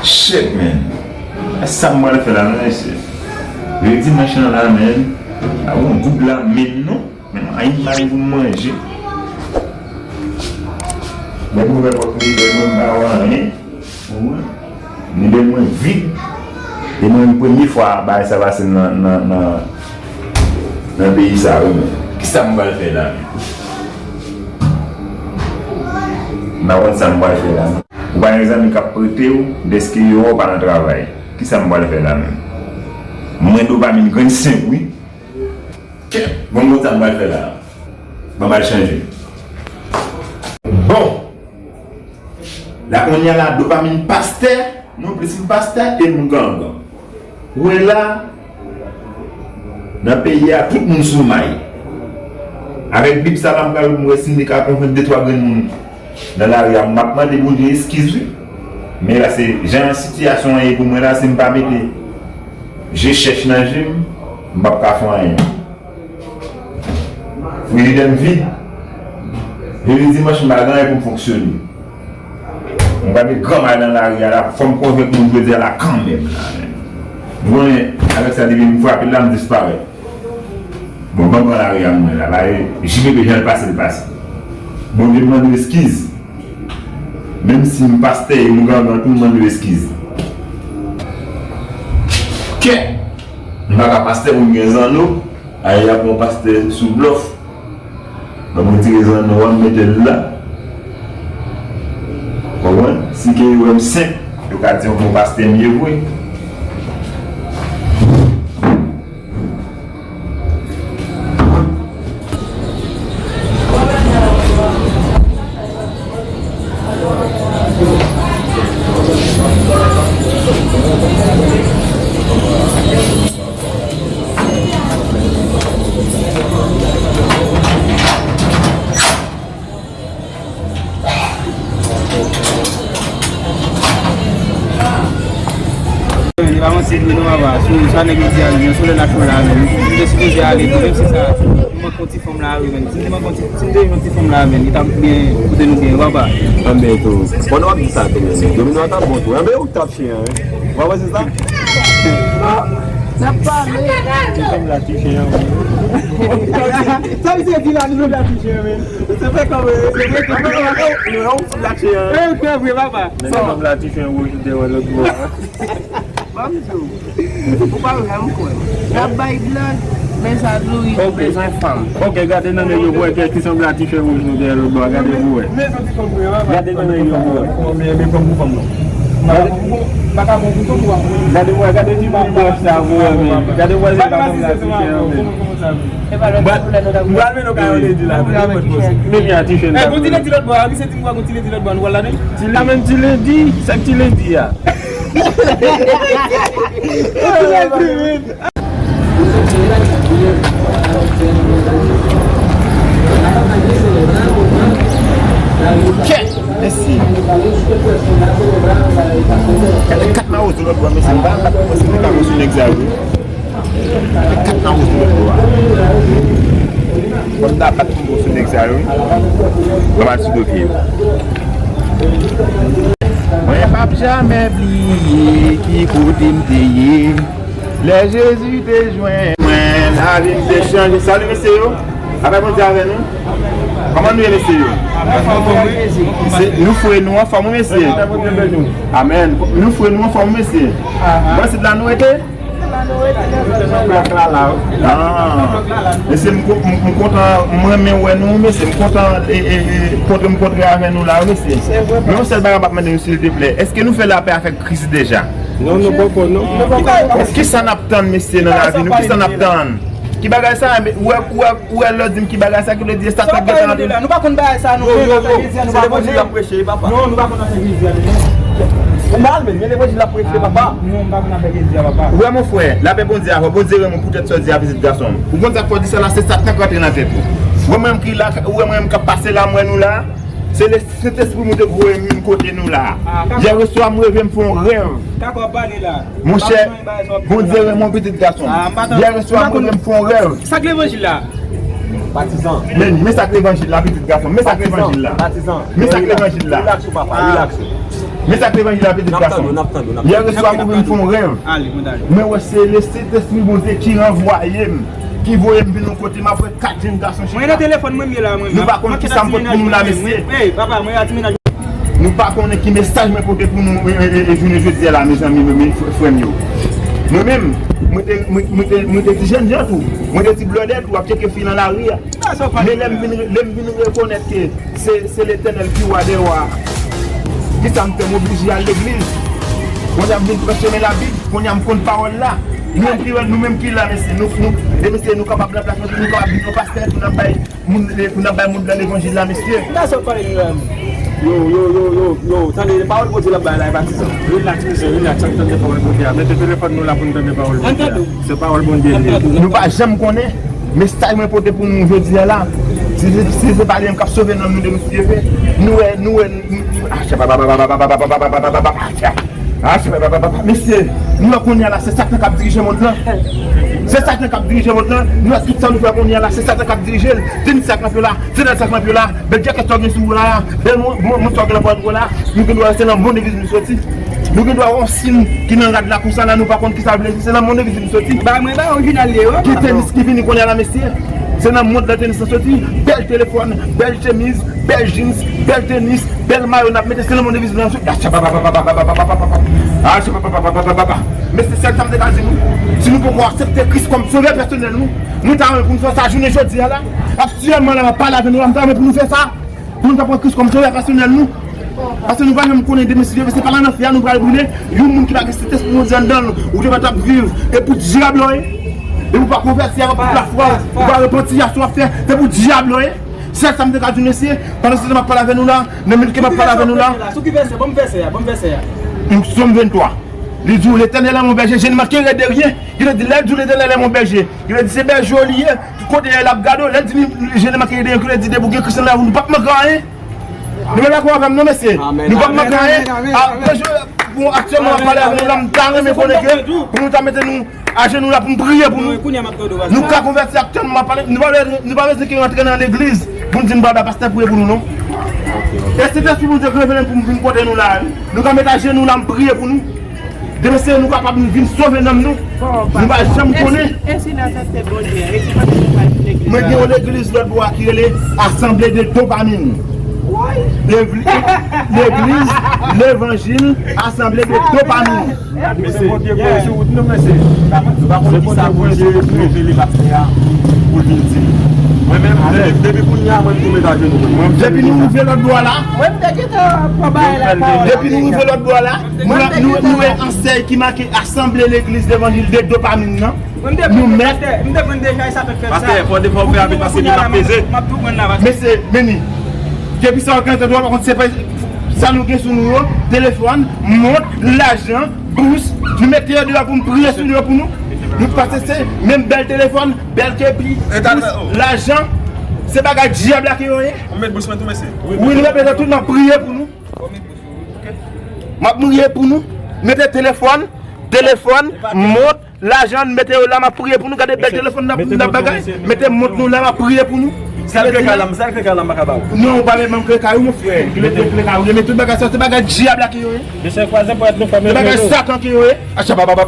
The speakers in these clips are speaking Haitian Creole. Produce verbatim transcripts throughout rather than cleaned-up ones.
Shit, man. Sa m pral fè la, non, mesye. Jodi dimanch lan la, man. A, yon goud la, men non. Men anyen m pa gen pou m manje. Lè m ouvè pòt frijider mwen, m pa wè anyen. Ou wè? Frijider mwen vid. E mwen, premye fwa bagay sa pase m nan, nan, nan, nan peyi sa, wi, men. Kisa m pral fè la, men? M pa konn sa m pral fè la, men. Ou pa gen zanmi k ap prete w, dèske yo wè w pa nan travay. Kisa m pral fè la, men? Mwen dopamin grenn senk, wi. Kèt, bon, bon, sa m pral fè la. Ban m al chanje. Bon. La kounye a la, dopamin pastè, non plis m pastè e m gangan. Ou wè la, nan peyi a, tout moun sou may. Avèk Bib sa la, m pral wè si m te ka konvenk de twa grenn moun nan lari a. M ap mande Bondye eskiz, wi. Men la, se jan sitiyasyon an ye pou mwen la, si m pa mete je chèch nan je m, m p ap ka fè anyen. Frijidè m vid. Jodi dimanch m pa gen anyen pou m fonksyone. M pral met granmay nan lari a la, fò m konvenk moun jodi a la kanmenm la, men. Nou konnen, avèk sa depi m frape l la, m disparèt. Bon, ban m pran lari a mwen la, ba e J P P jan l pase l pase. Bondye m mande w eskiz. Menm si m pastè e m gangan tou, m mande w eskiz. Kè! M pa ka pastè pou m gen zanno. Ay, y ap yon pastè sou blòf. Ban mwen tire zanno a, m mete l la. Konprann? Si ke yo wè m senp, yo ka di yon bon pastè m ye vre. Li pa manti vre non, papa. Sou sa nèg yo di a, men sou lè n ap fè la, men nou te sipoze ale tou, menm si sa, nou manke yon ti fanm lari, men si nou te manke yon ti, si nou te jwenn yon ti fanm la, men li t ap byen kote nou byen, papa. Anben tou. Bon, nou ap di sa tou, men Domino a t ap bon tou. Anben, ou t ap chen an, wi. Ou pa panse sa? N ap pale. Ti fanm la ti chen an, wi. Sa misye di la, ti fanm la ti chen an, wi. Se fè kòm, se fè kòm. Non, non, non, non, ti la chen an. E, trè vre, papa. Nèg fanm la ti chen wouj, ou te wè lòt bò a. Ban m di w, ou pa wè m kwè. N ap bay blag, men sa dlo wi. Ou bezwen fanm. Ok, gade nan men yo pou wè kè ki sanble a ti chen wouj nou dèyè lòt bò a. Gade pou wè. Gade nan men yo pou wè. Gade pou wè, gade ti bout blanch sa pou wè, men. Gade pou wè se pa sanble a ti chen an, men. M pral mennen w kay yon ledi la, men. Men byen a ti chen. Eh, gon ti ledi lòt bò a, misye di m wè gon ti ledi lòt bò a, nou pral ladan l? Ti la menm ti lendi, sa k ti lendi a? Kèt, mesye. Gade kat mawozo lòt bò, mesye, m pa, m pa panse m te ka wè sou nèg sa yo. Kat nan wout lòt bò a. Fò m ta bat pou m sou nèg sa yo, wi. Ban m al sou do pye yo. Mwen p ap jamè bliye ki kote m te ye. Lè Jezi te jwenn mwen, lavi m te chanje. Salut, mesye yo. Apre Bondye avè nou. Kòman nou ye, mesye yo? Se, nou fre, nou anfòm, wi, mesye. Amèn. Nou fre, nou anfòm, wi, mesye. Bon, se la nou rete? Ah, mesye, m ko- m- m kontan, m renmen wè nou, mesye, m kontan e, e, e, kontre m kontre avè nou la, mesye. Men yon sèl bagay m ap mande nou, silteplè, èske nou fè lapè avèk Kris deja? Non, nou poko, non. Kisa n ap tann, mesye, nan lavi nou? Kisa n ap tann? Ki bagay sa? Ou wè, ou wè, ou wè lè w di m ki bagay sa, ki vle di e Satan k gentan antre? Nou pa konn bagay sa, nou menm, afè Jezi a, nou pa konn. Non, nou pa konn afè Jezi a, nou menm. Ou mal, men, men levanjil l ap preche, papa. Non, m pa konn afè Jezi a, papa. Ou wè, mon frè, lapè Bondye avè w, Bondye renmen w poutèt sa w di a, pitit gason m. Ou konn sa k fè w di sa la, se Satan k rantre nan tèt ou. Ou wè mwen menm ki la, ou wè mwen menm k ap pase la, m wè nou la. Se le Sentespri Bondye k voye m vin kote nou la. Yè swa m reve m fè yon rèv. Monchè, Bondye renmen w, pitit gason m. Yè swa m reve m fè yon rèv. Sa k levanjil la? Patizan. Men, men sa k levanjil la, pitit gason m. Men sa k levanjil la. Men sa k levanjil la. Relax ou, papa, relax ou. Men sa k levanjil la, pitit gason m. Yè swa m reve m fè yon rèv. Mwen wè se le Sentespri Bondye ki ranvwaye m, ki voye m vin yon kote m ap wè kat jenn gason chita. Mwen nan telefòn mwen, m ye la, mwen. Nou pa konn ki sa m pot pou nou la, mesye. Ey, papa, mwen a ti mennaj. Nou pa konnen ki mesaj mwen pote pou nou, e, e, e, e, jounen jodi a la, mezanmi, men, men, frè, frè m yo. Mwen menm, mwen te, mwen, mwen te, mwen te ti jènjan tou. Mwen te ti blòdè tou, ap tcheke fi nan lari a. Men lè m vin, lè m vin rekonèt ke se, se Letènèl ki wa dè wa, kisa m fè? M oblije al legliz. Kounye a m vin pran chemen Labib, kounye a m konn pawòl la. Nou menm ki, nou menm ki la, mesye, nou, nou, e mesye, nou kapab ranplase, nou kapab vin yon pastè pou n ap bay moun, e, pou n ap bay moun nan levanjil la, mesye. Kisa w pale nou la? Yo, yo, yo, yo, yo, tande, pawòl Bondye l ap bay la, e patizan. Relax, mesye, relax, ann tande pawòl Bondye a. Mete telefòn nou la pou n tande pawòl Bondye a. Se pawòl Bondye l ye. Nou pa janm konnen mesaj mwen pote pou nou jodi a la. Si se, si se pa li menm k ap sove nanm nou depi nou leve, nou wè, nou wè, nou, ah, chè, ba, ba, ba, mesye, nou wè kounye a la, se Satan k ap dirije mond lan. Se Satan k ap dirije mond lan. Nou wè tout sa nou fè kounye a la, se Satan k ap dirije l. Tenis sa k nan pye w la, sandal sa k nan pye w la, bèl djakèt sa w gen sou ou la, bèl mon- mon- mont sa w gen nan pòch ou la, nou gen dwa se nan bon legliz nou soti. Nou gen dwa wè yon siy ki nan rad la konsa la, nou pa konn kisa l vle di, se nan bon legliz nou soti. Ba mwen ba orijinal li yo. Ki tenis ki vini kounye a la, mesye? Se nan mond la tenis lan soti. Bèl telefòn, bèl chemiz, bèl jeans, bèl tenis, bèl mayo n ap mete, se nan mond legliz nou soti. Mesye, sèl sa m te ka di nou, si nou poko aksepte Kris kòm sovè pèsonèl nou, mwen ta renmen pou nou fè sa jounen jodi a la. Aktyèlman la, m ap pale avè nou la, m ta renmen pou nou fè sa. Pou nou ta pran Kris kòm sovè pèsonèl nou. Paske nou pa janm konnen demen si Dye vle, se pa nan lanfè a nou pral boule. Yon moun ki pa gen Sentespri Bondye anndan l, ou te pa t ap viv. E pou dyab la w ye. E ou pa konvèti avèk tout lafwa w, ou pa repanti a sa w ap fè, se pou dyab la w ye. Sèl sa m te ka di w, mesye, pandan se tan m ap pale avè nou la, nan minit ke m ap pale avè nou la. Sou ki vèsè? Ban m vèsè a, ban m vèsè a. Sòm venntwa. Li di w, Letènèl est mon berger, je ne manquerai de rien. Ki vle di, lè l di w, Letènèl est mon berger, ki vle di se bèje w li ye, ki kote l ap gade w, lè l di li, je ne manquerai de rien, ki vle di depi w gen Kris nan lavi w, nou p ap manke anyen. Nou pa dakò avè m non, mesye. Nou p ap manke anyen. Bon, aktyèlman, m ap pale avè nou la, m ta renmen konnen ke pou nou ta mete nou ajenou la pou n priye pou nou. Nou ka konvèti aktyèlman, m ap pale, nou pa bezwen, nou pa bezwen ke rantre nan legliz pou n di n pral ba pastè priye pou nou, non. E Sentespri Bondye k revele m pou m vin kote nou la, wi. Nou ka met ajenou la, m priye pou nou. Demen se nou kapab vin sove nanm nou. Nou pa janm konnen. E si n aksepte Bondye, e si kote nou pa vin legliz la? Mwen gen yon legliz lòt bò a ki rele Assemblée de Dopamine. Legliz, legliz, levanjil, Assemblée de Dopamine. Mesye, Bondye voye sou wout nou, mesye. Nou pa konn kisa Bondye revele pastè a pou l vin di nou. Mwen menm, depi, depi kounye a, mwen m tou met ajenou mwen. Depi nou rive lòt bò a la. Mwen m te gentan pran bagay la pawòl. Depi nou rive lòt bò a la. Nou, nou, nou wè ansèy ki make Assemblée Legliz Levanjil de Dopamine nan. Nou mèt. M te pran deja, e sa fèk fè sa. Pastè, fò defwa w fè avèk paske li p ap peze. M ap tou pran la, pastè. Mesye, men ni. Depi sa w gen tan dwòl, pa kont se pa sa nou gen sou nou yo, telefòn, mont, lajan, bous, nou mete yo deyò pou n priye sou yo pou nou. Nou pase se menm bèl telefòn, bèl kepi, bous, lajan, se bagay dyab la ke yo ye. Ou met bous mwen tou, mesye. Wi, nou mete tout nan priye pou nou. M ap priye pou nou. Mete telefòn, telefòn, mont, lajan, mete yo la, m ap priye pou nou. Gade bèl telefòn n ap, n ap bagay. Mete mont nou la, m ap priye pou nou. Sèl kle kay la, sèl kle kay la m pa ka ba ou. Non, ou pa menm kle kay ou, mon frè. Kle, kle, kle kay ou. Men tout bagay sa, se bagay dyab la ke yo ye. Mesye, kwaze pòt nou fèmen. Se bagay Satan ke yo ye. Acha, ba, ba, ba.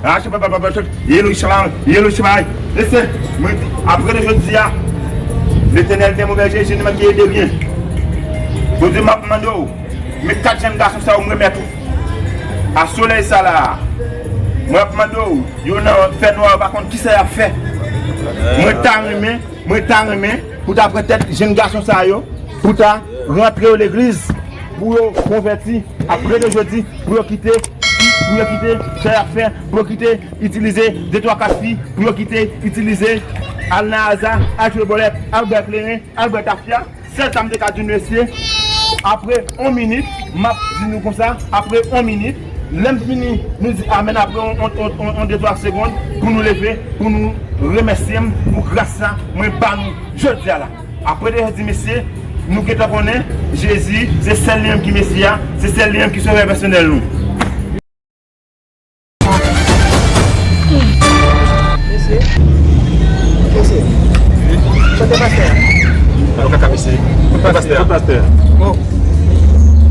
Acha, ba, ba, ba. Yelo Israel, Yelo Israel. Mesye, mwen di, apre de jodi a, Letènèl te mon bèje, je ne manquerai de rien. Bondye, m ap mande w, men kat jèn gason sa yo m remèt ou. A solèy sa la a, mwen ap mande w, yo nan fènwa, yo pa konn kisa y ap fè. Mwen ta renmen, mwen ta renmen pou ta pran tèt jenn gason sa yo, pou ta rantre yo legliz, pou yo konvèti, apre de jodi, pou yo kite, pou yo kite sa y ap fè, pou yo kite itilize de twa kat fi, pou yo kite itilize al nan Aza, al jwe bòlèt, al bwè kleren, al bwè tafya. Sèl sa m te ka di nou, mesye, apre yon minit, m ap di nou konsa, apre yon minit, lè m fini, nou di amèn apre yon, yon, yon, yon, yon de twa segonn pou nou leve, pou nou remèsye m pou gras sa mwen ba nou jodi a la. Apre de jodi, mesye, nou gentan konnen Jezi, se sèl li menm ki Mesi a, se sèl li menm ki Sovè pèsonèl nou. Mesye, mesye, kote pastè a? Alo kaka mesye, kote pastè a? Kote pastè a? Bon.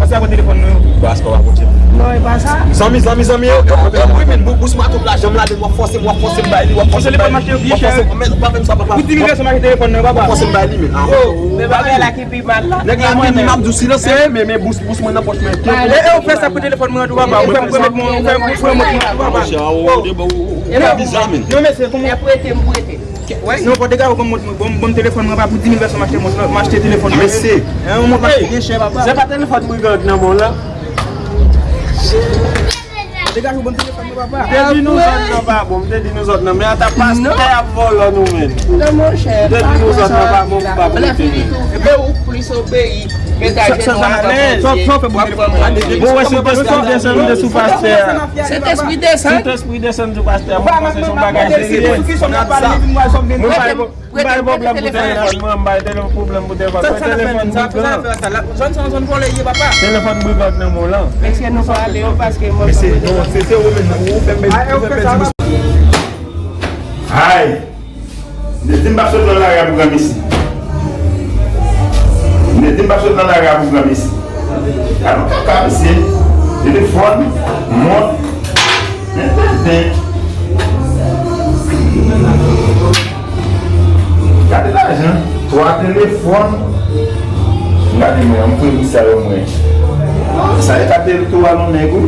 Pastè a pran telefòn nou. Pastè a pran telefòn. Non, e pa sa. Zanmi, zanmi, zanmi, yo, yo, yo, wi, men, bous mwen tout lajan m ladan, w ap fòse m, w ap fòse m bay li, w ap fòse m bay li, w ap fòse m, men, pa fè m sa, papa. Pou di m fè sa, m achte telefòn nan, papa. W ap fòse m bay li, men. Yo, men bagay la ki pi mal la. Nèg la, men, m ap di w silans, men, men, bous, bous mwen nan pòch mwen. E, e, ou fè sa pou telefòn mwen an tou, papa. Ou fè, ou fè, ou fè, ou fè, ou fè, papa. Monchè, ou, ou, ou, ou, ou bizarre, men. Non, mesye, kòman? Prete, m prete. Non, pa degaj, ou ban m mont mwen. Ban m, ban m telefòn mwen, papa, pou dis mil pèsòn, m achte mont lan, m achte telefòn mwen. Mesye. Yon mont m achte byen chè, papa. Se pa telefòn brigan nan men w la? Degaje w ban m telefòn mwen, papa. M te di nou zòn nan pa bon, m te di nou zòn nan, men ata pastè ap vòlò nou, men. Non, monchè. M te di nou zòn nan pa bon, m pa bon, m te di. Epi ou plis obeyi. Bon, wè, Sentespri desann, desann sou pastè a. Sentespri desann? Sentespri desann sou pastè a. Mwen panse se yon bagay serye. Mwen pa gen pwoblèm pou telefòn mwen, m pa gen pwoblèm pou telefòn mwen. Telefòn brigan. Telefòn brigan nan men w lan. Mesye, nou pale yo paske mwen. Mesye, non, se, se ou menm, ou fè m pèdi, ou fè m pèdi. Ay! Nèg di m pa sot nan lari a pou granmesi. Nèg di m pa sot nan lari a pou granmesi. Gade yon kaka, mesye. Telefòn, mont, men tenten. Gade lajan, twa telefòn. Gade mwen, m fè misye yo mwen. Sa e ka te tou alon nèg wi.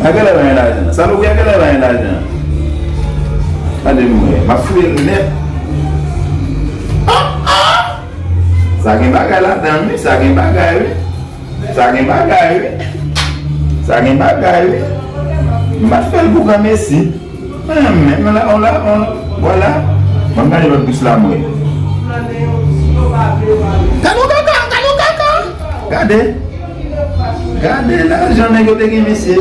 A genlè pa gen lajan. Salopri a genlè pa gen lajan. Gade mwen, m ap fouye l nèt. Ah, ah! Sa gen bagay ladan l wi, sa gen bagay wi. Sa gen bagay wi. Sa gen bagay wi. M pa t fè l pou granmesi. Menm, menm, on la, on la, on la. Vwala. Ban m gade lòt bous la mwen. Gade yon kaka, gade yon kaka. Gade. Gade lajan nèg yo te gen mesye.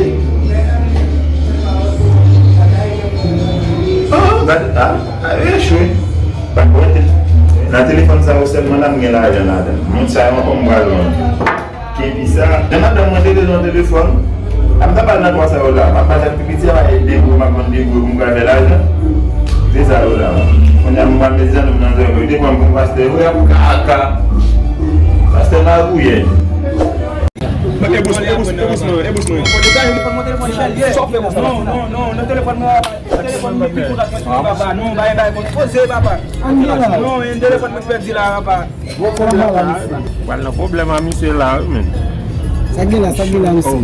Oh, gade, ah, ah, echwe. Pa kwè te. Nan telefòn sa yo sèlman la m gen lajan ladan. Moun sa yo ankò m pral vann. Epi sa, lè madanm mwen te bezwen yon telefòn, a m ta ba l nan twa sa yo la, m ap ba l sa k pi piti a, e de gwo, m ap vann de gwo pou m ka fè lajan. Se sa yo la. Kounye a m pral mete zanmi m nan zòn yo, te pran m pou pastè, wi, ap kaka. Pastè magouyè. E bous, e bous, e bous mwen, e bous mwen. Non, non, non, nan telefòn mwen, telefòn mwen pi kout ak mwen sou papa, non, bay, bay, poze papa. Non, e telefòn mwen pèdi la, papa. Pral nan pwoblèm a misye la wi, men. Sa k gen la, sa k gen la, mesye?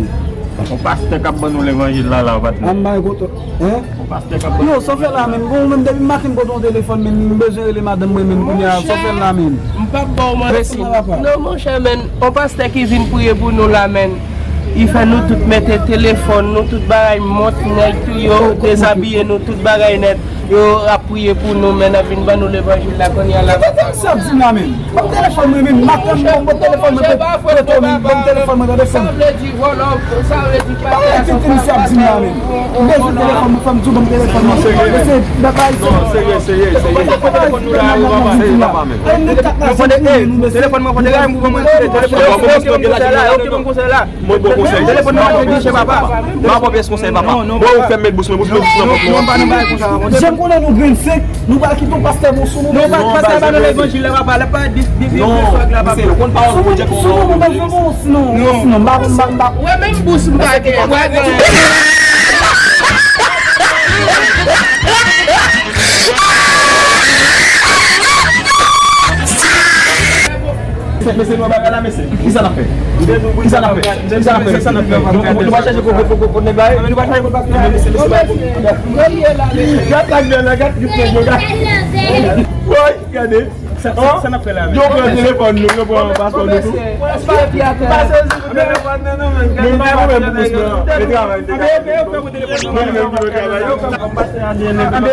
Yon pastè k ap ban nou levanjil la, la, patnè. An bay kote, hein? Yon pastè k ap ban nou. Yo, sa w fè la, men? Bon, ou menm, depi maten m pote yon telefòn, men m bezwen rele madanm mwen, men kounye a, sa w fè la, men? M p ap ba w manti. Non, monchè, men, yon pastè ki vin priye pou nou la, men. Li fè nou tout mete telefòn, nou tout bagay, mont, nèg tou, yo dezabiye nou, tout bagay nèt. Yo ap priye pou nou, men n ap vin ban nou levanjil la kounye a la. Kòman misye ap di m la menm? Ban m telefòn mwen menm, maten m ban m telefòn mwen, Petomi, ban m telefòn mwen, tande frè m. Sa vle di vòlò, sa vle di pa. Kòman misye ap di m la menm? M bezwen telefòn mwen, fò m di w ban m telefòn mwen. Mesye, bagay sa. Non, serye, serye, serye. Telefòn mwen, fò te gade m pou ban mwen telefòn mwen, fò te gade m pou ban mwen konsèy la, yo ki ban m konsèy la. Mwen bon konsèy. Telefòn nan ap di chè papa. M ap pran pyès konsèy papa. Mwen ou fè m met bous mwen, bous mwen, bous mwen, bous mwen. Jan m konnen nou grenn senk, nou pral kite yon pastè bon sou nou. Non, pastè ba nou levanjil la papa, lè pa di di di fag la papa. Yo konn pawòl Bondye pou mwen. Sinon, sinon, m pa konn, m pa, m pa. Wè menm bous m pa gen. Mesye, nou bagay la, mesye. Kisa n ap fè? Kisa n ap fè? Kisa n ap fè, mesye? Nou, nou, nou pa chache pou, pou, pou, pou nèg la, e? Nou pa chache pou, pou nèg la, mesye, mesye. Gad la, gad la, gad, gad, gad. Woy, gade. Sa, sa, sa n ap fè la, menm? Yo pran telefòn nou, yo pran paspò nou tou. Pase sou telefòn nan, non, men. Men pa yon pwoblèm pou plis nan. E travay, travay. Mwen menm ki mwen travay. Yo fè m pase A D N nan.